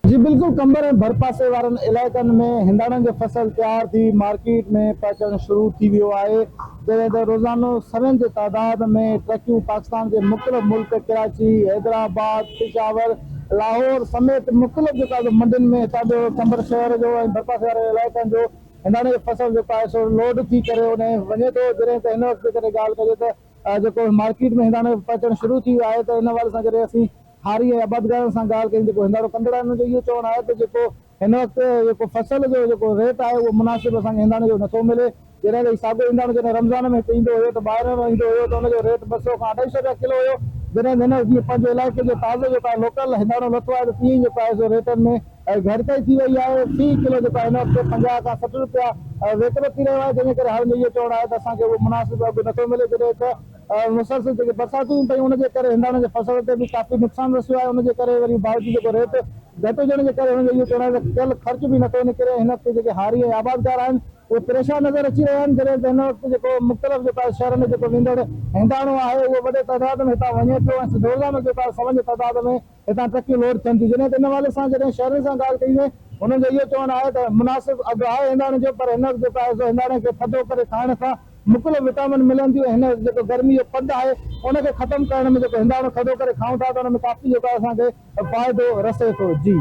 جي بلڪل قمبر ۽ ڀرپاسي وارن علائقن ۾ هنداڻن جو فصل تيار ٿي مارڪيٽ ۾ پهچڻ شروع ٿي ويو آهي جڏهن ته روزانو سوين جي تعداد ۾ ٽرڪيون پاڪستان جي مختلف ملڪ ڪراچي، حيدرآباد، پشاور، لاهور سميت مختلف جيڪو آهي سو منڊين ۾ هتان جو قمبر شهر جو ۽ ڀرپاسي وارن علائقن جو هنداڻي جو فصل جيڪو آهي سو لوڊ ٿي ڪري ان وڃي ٿو جڏهن ته هن وقت جيڪڏهن ڳالهه ڪجي ته جيڪو مارڪيٽ ۾ هنداڻي پهچڻ شروع ٿي ويو آهي ته ان حوالي سان جڏهن اسين هاري ۽ آبادگارن سان ڳالهه ڪئي جيڪو هنداڻو ڪندڙ آهن انهن جو اهو چوڻ آهي ته جيڪو هن وقت جيڪو فصل جو جيڪو ريٽ آهي اهو مناسب اسان کي هنداڻي جو نٿو ملي جڏهن ته هي ساڳيو هنداڻو جڏهن رمضان ۾ هتي ايندو هيو ته ٻاهران ايندو هيو ته ان جو ريٽ 200 کان اڍائي سئو رپيا ڪلو هيو جڏهن ته هن وقت جيئن پنهنجي علائقي جو تازو جيڪو آهي لوڪل هنداڻو لٿو آهي ته تيئن ئي جيڪو آهي سو ريٽن ۾ گهٽتائي ٿي وئي آهي في ڪلو جيڪو آهي هن وقت 50 کان 60 رپيا ويڪرو ٿي رهيو آهي جنهن جي ڪري هارين جو اهو چوڻ آهي ته اسان کي اهو مناسب اگهه نٿو ملي جڏهن ته مسلسل جيڪي برساتون پيون ان جي ڪري هنداڻي جي فصل تي به ڪافي نقصان رسيو آهي ان جي ڪري وري باوجود جيڪو ريٽ گهٽ هجڻ جي ڪري هنن جو اهو چوڻ آهي ته ڪيل خرچ به نٿو نڪري هن وقت جيڪي هاري ۽ آبادگار آهن اهي پريشان نظر اچي رهيا آهن جڏهن ته هن وقت جيڪو مختلف جيڪو آهي شهرن ۾ جيڪو ويندڙ هنداڻو آهي اهو وڏي تعداد ۾ هتان وڃي پيو ۽ روزانو جيڪو آهي سون جي تعداد ۾ هتان ٽرڪيون لوڊ ٿين ٿيون جڏهن ته ان حوالي سان جڏهن شهرين سان ڳالهه ڪئي وئي هنن جو اهو چوڻ آهي ته مناسب اگهه آهي هنداڻي جو پر هن وقت جيڪو آهي سو هنداڻي کي ٿڌو ڪري کائڻ سان مختلف وٽامن ملن ٿيون ۽ هن وقت جيڪو گرمي جو پد آهي ان کي ختم ڪرڻ ۾ جيڪو هنداڻو ٿڌو ڪري کائون ٿا ته ان ۾ ڪافي جيڪو آهي اسان کي فائدو رسي ٿو جي.